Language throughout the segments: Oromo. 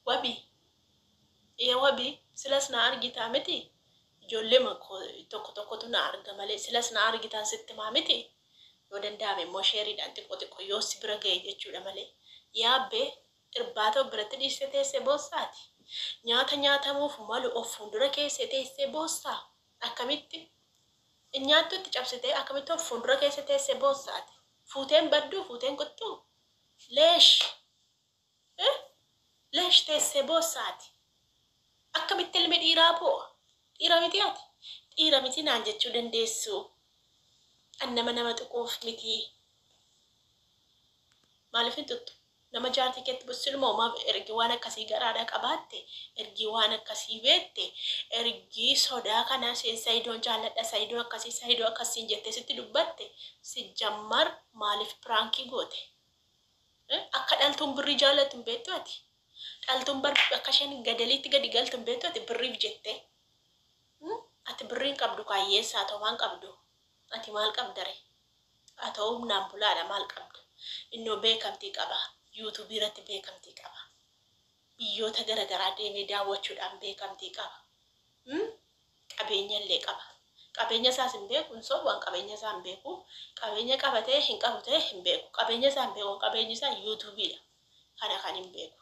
Wabi Yaa wabi silas na argitaa miti ijoolleema tokko tokkotu na arga malee silas na argitaan sitti himaa miti yoo danda'ame immoo sheeriidhaan xiqqoo xiqqoo yoo si bira ga'e jechuudha malee yaabbee irbaata of biratti dhiiste teesse boossaati nyaata nyaatamuuf malu of fuuldura keesse teessee boossaa akkamitti hin nyaattu itti cabsitee akkamitti of fuuldura keesse teesse boossaati fuuteen badduu fuuteen quttuu leesh Eh? Leesh teessee boossa ati? Akkamitti ilmi dhiiraa boo'a? Dhiira miti ati? Dhiira miti naan jechuu dandeessu. An nama nama tuquuf miti. Maaliif hin tuttu? Nama jaartii keetti bu'u siluma homaa ergi waan akkasii garaadhaa qabaatte, ergi waan akkasii beekte, ergi sodaa kana isheen Sayidoon jaalladha, Sayidoo akkasii, Sayidoo akkasiin jettee sitti dubbatte, sijjammar maaliif piraankii goote? Akka dhaltuun birrii jaallattu hin beektuu ati? Dhaltuun bar akka isheen gadaliitti gadi galtu hin beektuu ati birriif jettee? Ati birrii hin qabdu kaa hiyyeessa ati homaa hin qabdu. Ati maal qabdare? Atoo humnaan bulaadha maal qabda? Innoo beekamtii qaba. Yuutuubii irratti beekamtii qaba. Biyyoota gara garaa deemee daawwachuudhaan beekamtii qaba. Qabeenya illee qaba. Qabeenya isaas hin beeku, hin sobu, an qabeenya isaa hin beeku. Qabeenya qaba ta'e hin qabu ta'e hin beeku. Qabeenya isaa hin beeku, qabeenyi isaa YouTube dha. Kana kan hin beeku.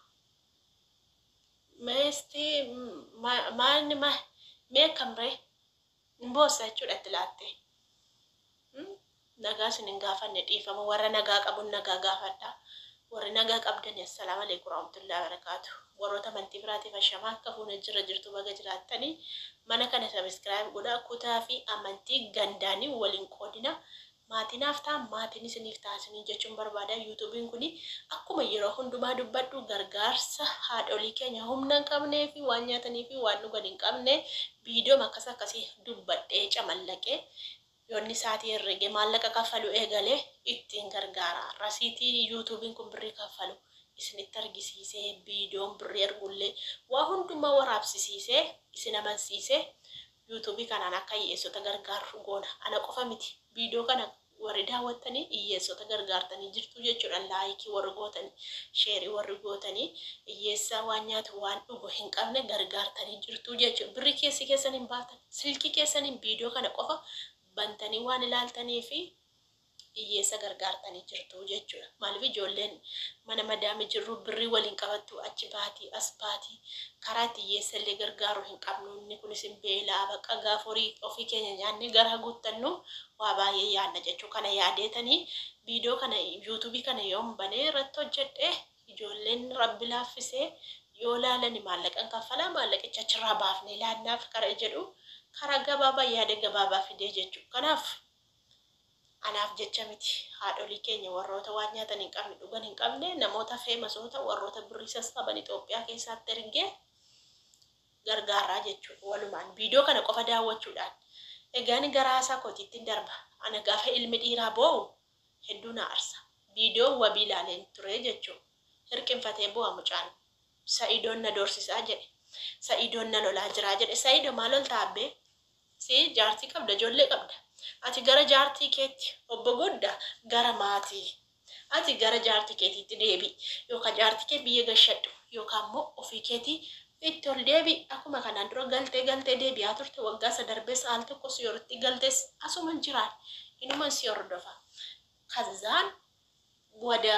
Meesti maanni ma mee akkam ree? Hin boossa jechuudha itti laattee. Nagaa isin hin gaafanne dhiifama warra nagaa qabun nagaa gaafadha. Warri nagaa qabdani Assalaamu Aleeykum Warahmatullahi Wabarakaatuh. Warroota amantii biraatiif ashamaa akka fuuna jirra jirtu baga jiraattani. Mana kana subscribe godhaa kutaa fi amantii gandaani wal hin qoodina. Maatii naaf ta'a maatiin isiniif ta'a isiniin jechuun barbaada. YouTube'n kuni akkuma yeroo hundumaa dubbadhu gargaarsa haadholii keenya humna hin qabnee fi waan nyaatanii fi waan dhugan hin qabne viidiyooma akkas akkasii dubbadhee camallaqee Yoonni isaatii herrege maallaqa kaffalu eegale ittiin gargaara. Rasiitii YouTube'n kun birrii kaffalu isinitti argisiisee, viidiyoon birrii ergullee waa hundumaa waraabsisiisee isin amansiisee YouTube kanaan akka hiyyeessota gargaarru goona. Ana qofa miti viidiyoo kana warri daawwattanii hiyyeessota gargaartanii jirtu jechuudha. Laayikii warri gootanii, sheerii warri gootanii hiyyeessa waan nyaatu waan dhugu hin qabne gargaartanii jirtu jechuudha. Birrii keessi keessan hin baaftan. Silkii keessaniin viidiyoo kana qofa bantanii waan ilaaltaniif hiyyeessa gargaartanii jirtu jechuudha. Maaliif ijoolleen mana madaami jirru birrii waliin qabattu achi baatii as baatii karaa itti hiyyeessa illee gargaaru hin qabnu. Inni kunis hin beelaa bakka gaafa horii ofii keenya nyaannee garaa guuttannu waa baay'ee yaadna jechuu kana yaadeetanii viidiyoo kana yuutuubii kana yoon banee irratti hojjedhe Ijoolleen Rabbi laaffisee yoo laalani maallaqa hin kaffalaa maallaqicha achirraa baafnee laannaaf kara jedhu karaa gabaabaa yaada gabaabaa fidee jechu. Kanaaf anaaf jecha miti haadholii keenya warroota waan nyaatan hin qabne dhugan hin qabne namoota feemasoota warroota birrii sassaban Itoophiyaa keessaatti ergee gargaarraa jechuudha walumaan viidiyoo kana qofa daawwachuudhaan. Egaan gara haasaa kootiittin darba. Ana gaafa ilmi dhiiraa boo'u hedduu na arsa. Video wabii ilaaleen ture jechuu. Hirqinfatee boo'a mucaan. Sa'idoon na doorsisaa jedhe. Sa'idoon na lolaa jiraa jedhe. Sa'ido maa lolta abbee? Si jaartii qabda ijoollee qabda. Ati gara jaartii keetti obbo Gudda gara maatii. Ati gara jaartii keetiitti deebi'i. Yookaan jaartii kee biyya gashadhu yookaan immoo ofii keetii itti ol deebi'i. Akkuma kanaan dura galtee galtee deebi'aa turte waggaa isa darbes al tokko si horitti galtes asuman jiraan. Inuman si hordofa. Kazzaan wada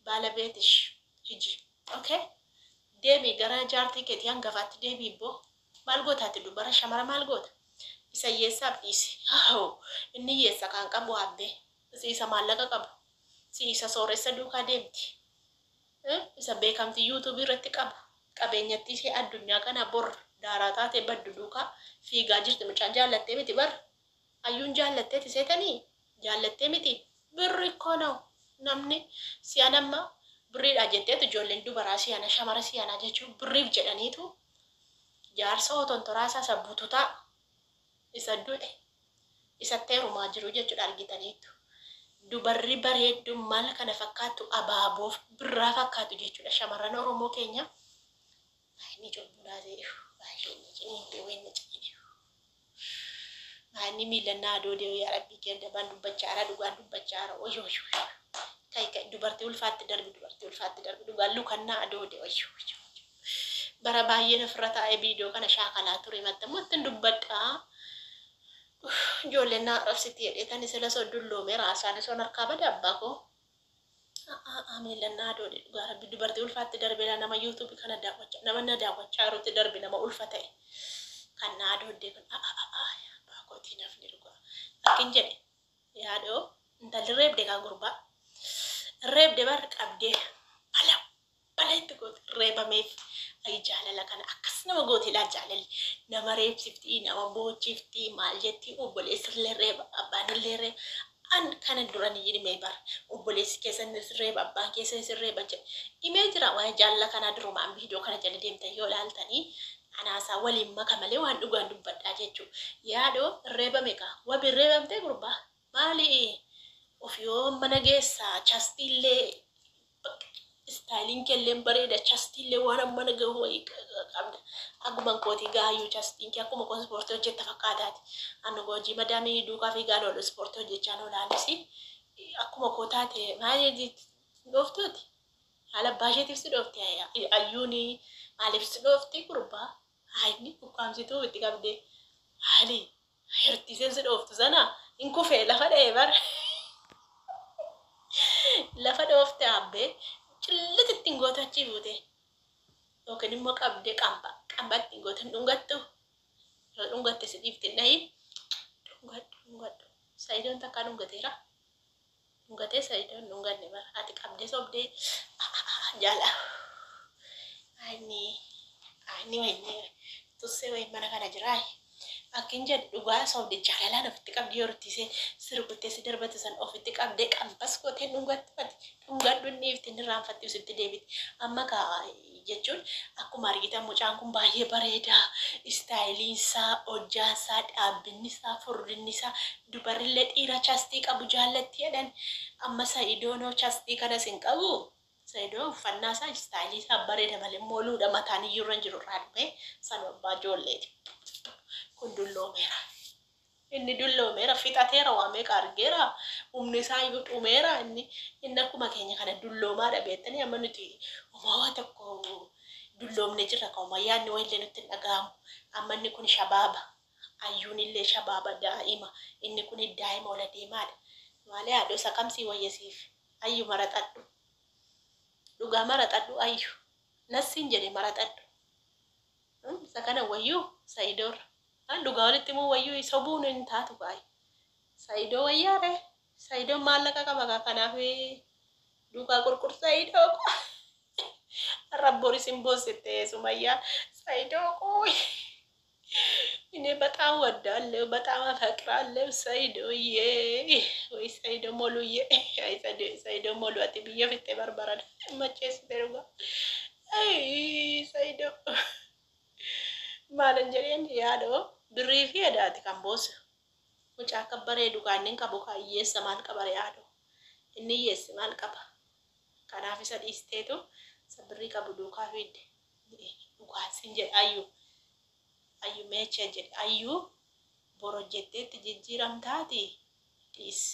baalabeetish hiji. Okay? Deemi gara jaartii keetii hangafaatti deebi'i ibboo. Maal goota ati dubara shamara maal goota? Isa hiyyeessaaf dhiisi. Hahoo! Inni hiyyeessa kaan qabu aabbee. Si isa maallaqa qabu. Si isa sooressa duukaa deemti. Isa beekamtii YouTube irratti qabu. Qabeenyattii ishee addunyaa kana bor daaraa taatee baddu duukaa fiigaa jirti. Mucaan jaallattee miti bar. Ayyuun jaallatteeti seetanii? Jaallattee miti? Birri ikkoo naw. Namni si'ana amma birriidhaa jetteetu ijoolleen dubaraa si'ana shamara si'anaa jechuun birriif jedhaniitu jaarsa otontoraa isaa isa bututaa isa du'e isatti heerumaa jiru jechuudha argitaniittu. Dubarri bareedduun maal kana fakkaattu abaaboof birraa fakkaatu jechuudha shamarran Oromoo keenya. Inni cubbuu naasee inni miila naa doodee yaa rabbii kee dabaan dubbachaa jira dhugaan dubbachaa jira oyo oyo kai kai dubartii ulfaatti darbi dubartii ulfaatti darbi dhugaan lukan naa doode oyo oyo. Bara baay'een ofirra taa'ee viidiyoo kana shaakalaa ture maxxammoo ittiin dubbadhaa. Ijoolleen na arrabsiti jedhee tani sila osoo dulloomeera haasaan osoo harkaa bade abbaa koo. Miila naa doodhe dhugaa rabbi dubartii ulfaatti darbee nama YouTube kana daawwachaa nama na daawwachaa jirutti darbe nama ulfa ta'e kan naa doodde kun abbaa kootii nafni dhugaa akkin jedhe yaadoo intalli reebde kaa gurbaa reebde bar qabdee bala bala itti goote reebameef. Ay jaalala kana akkas nama gooti laa jaalalli nama reebsifti nama boochifti maal jetti obboleessillee reeba abbaanillee reeba. An kana dura ni himee bara obboleessi keessan ni reeba abbaan keessan ni reeba jedhe himee jira waa'ee jaalala kanaa durumaan viidiyoo kana jala deemtan yoo ilaaltanii anaasaa waliin maka malee waan dhugaan dubbadhaa jechuudha. Yaadoo reebame kaa wabi reebamtee gurbaa maali of yoo mana geessaa chastiillee istaayiliin keelleen bareeda chastiillee waan mana gahu wayii qabda. Akkuma kootii gaayyuu chastiin kee akkuma koo ispoortii hojjetta fakkaataati. Ani hojii madaamii duukaa fiigaan oolu ispoortii hojjechaa oolaanis akkuma koo taate maal dhooftuuti. Haala abbaa isheetiif si dhoofti ayyuuni maaliif si dhoofti gurbaa haayini ukkaamsituu itti qabdee haali hirtiiseen si dhooftu sana hin kufee lafa dha'ee bara. Lafa dhoofte abbee cilliti ittiin gootu achii buute. Yookiin immoo qabdee qamba qamba ittiin gootu hin dhungattu. Yoo dhungatte si dhiifti hin dhahin. Dhungadhu dhungadhu. Sa'idoon takkaa dhungateera. Dhungatee Sa'idoon dhunganne bara. Ati qabdee sobdee jaala. Ani ani wayne tussee wayi mana kana jiraa. Akkin jedhu dhugaa sobde jaalalaan ofitti qabdi yoo ruttisee sirbuttee si darbatu san ofitti qabdee qambas gootee dhungattu ati dhungadhu inni ifti inni raanfatti sitti deebiti. Amma kaa jechuun akkuma argitan mucaan kun baay'ee bareeda. Istaayiliin isaa, hojjaan isaa, dhaabbinni isaa, furdinni isaa dubarrillee dhiira chastii qabu jaallatti jedhan. Amma Sa'idoonoo chastii kanas hin qabu. Sa'idoo uffannaa isaa istaayilii isaa bareeda malee moluudha mataan iyyuu irra hin jiru irraa dhumee sanuma abbaa ijoolleeti. Kun dulloomeera. Inni dulloomeera fixateera waa meeqa argeera humni isaa iyyuu dhumeera inni inni akkuma keenya kana dulloomaadha beektanii amma nuti homaa tokko dulloomne jirra kan homaa yaadni wayillee nutti hin dhaga'amu. Amma inni kun shabaaba. Ayyuun illee shabaaba daa'ima. Inni kun daa'ima ola deemaadha. Maalee haadhoo isa kamsii wayyasiif ayyu maraxadhu. Dhugaa maraxadhu ayyu. Nassiin jedhe maraxadhu. Isa kana wayyuu Sa'idoorra. Dhugaa walitti immoo wayyuu sobuun hin taatu baay'ee. Sa'idoo wayyaare. Sa'idoon maallaqa qaba kaa kanaaf duukaa qurqur Sa'idoo koo. Rabboris hin boossette Sumayyaa. Sa'idoo koo. እኔ በጣም ወዳለሁ፣ በጣም አፈቅራለሁ ሰይዶዬ። ወይ ሰይዶ ሞሉዬ፣ አይ ሰይዶ ሞሉ ati biyya fitte barbarada macheessite dhugaa. Ay ሰይዶ maalan jedheen yaadoo birrii fi adaati kan boosu. Mucaa akka bareedu kan inni qabu kan hiyyeessa maal qaba yaadoo. Inni hiyyeessi maal qaba? Kanaaf isa dhiisteetu isa birrii qabu duukaa fidde. Dhugaa sin jedhe ayyu. Ayyu meecha jedhe ayyu bor hojjetteetti jijjiiramtaati dhiisi.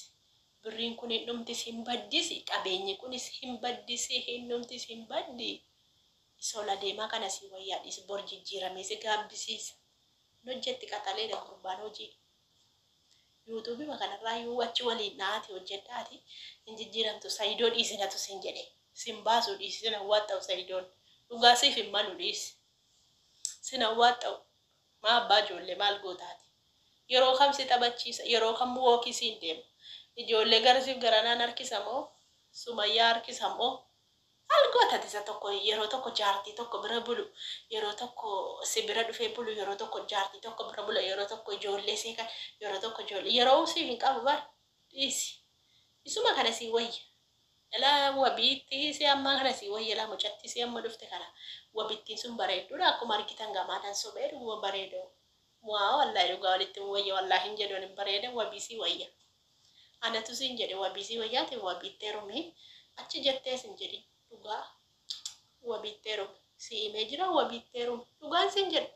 Birriin kun hin dhumtis hin baddisi qabeenyi kunis hin baddisi hin dhumtis hin baddi. Isa ola deemaa kana si wayyaa dhiisi bor jijjiiramee si gaabbisiisa. Hin hojjetti qaxaleedha gurbaan hojii. Yuutuubii kanarraa iyyuu achi waliin naati hojjedhaati hin jijjiiramtu Sa'idoo dhiisinatu sin jedhe. Sin baasu dhiisi sin hawwaaxxa'u Sa'idoon. Dhugaa siif hin malu dhiisi. Sin hawwaaxxa'u. Maa abbaa ijoollee maal gootaati? Yeroo kam si taphachiisa? Yeroo kam wookii siin deema? Ijoollee garasiif garanaan harkisa moo? Sumayyaa harkisa moo? Maal gootati isa tokko yeroo tokko jaartii tokko bira bulu, yeroo tokko si bira dhufee bulu, yeroo tokko jaartii tokko bira bula, yeroo tokko ijoollee seekan, yeroo tokko ijoollee yeroo siif hin qabu bar dhiisi. Isuma kana sii wayya. Dhala wabiitti si ammaa kana sii wayya laa mucatti si amma dhufte kana wabittiin sun bareedduudha akkuma argitan gamaadhaan sobee dhuguma bareedoo. Waa wallaahi dhugaa walitti wayya wallaahi hin jedhu hin bareeda wabii sii wayya. Anatu siin jedhe wabii sii wayyaati wabiitti heerumi achi jettee sin jedhi dhugaa wabiitti heerumi si himee jira wabiitti heerumi dhugaan siin jedhu.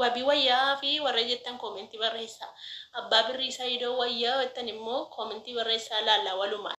Wabii wayyaa fi warra jettan koomentii barreessaa. Abbaa birrii Sa'idoo wayyaa jettan immoo koomentii barreessaa laallaa walumaa.